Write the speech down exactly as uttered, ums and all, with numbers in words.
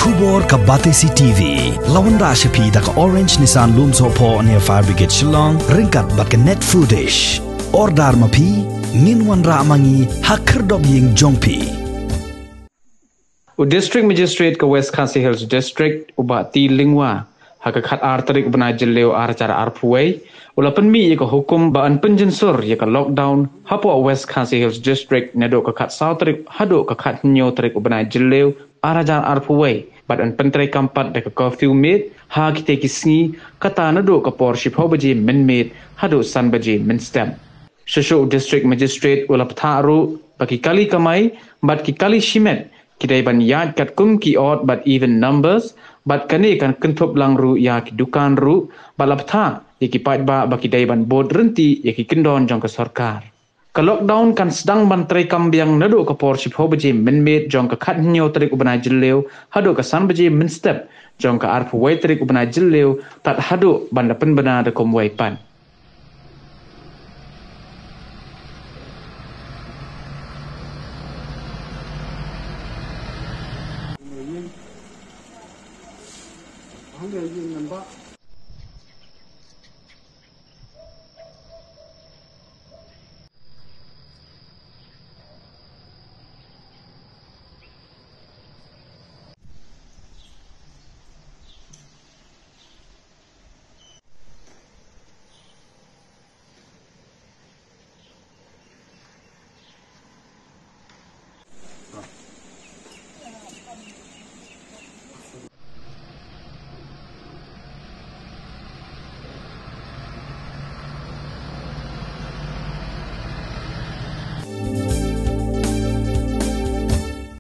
Khubor ka Batesi T V. La wanrah sha phi da ka Orange Nissan Lumsohphoh near Fire Brigade Shillong, ryngkat bad ka Net Foodish. Order ma phi, ngin wanrah ma ngi ha khyrdop ïing jong phi. U District Magistrate ka West Khasi Hills District, u Bah T Lyngwa, ha ka khat ar tarik u bnai Jylliew ar hajar arphew wei, u la pynmih ïa ka hukum ba yn pynjynsur ïa ka lockdown hapoh West Khasi Hills District naduh ka khat saw tarik haduh ka khat hynñiew tarik u bnai Jylliew ar hajar arphew wei, bad yn pyntreikam pat da ka curfew miet ha kitei ki sngi, kata naduh ka por shiphew baje mynmiet haduh san baje mynstep. Shuh shuh u District Magistrate u la bthah ruh ba ki kali kamai bad ki kali shimet ki dei ban ïaid katkum ki odd bad even numbers, bad kane kan kynthup lang ruh ïa ki dukan ruh, bad la bthah ïa ki paidbah ba ki dei ban bud ryntih ïa ki kyndon jong ka sorkar. Ka lockdown kan sdang ban treikam biang naduh ka por shiphew baje mynmiet jong ka khat hynñiew tarik u bnai Jylliew haduh ka san baje mynstep jong ka arphew wei tarik u bnai Jylliew, tad haduh ban da pynbna da kumwei pat.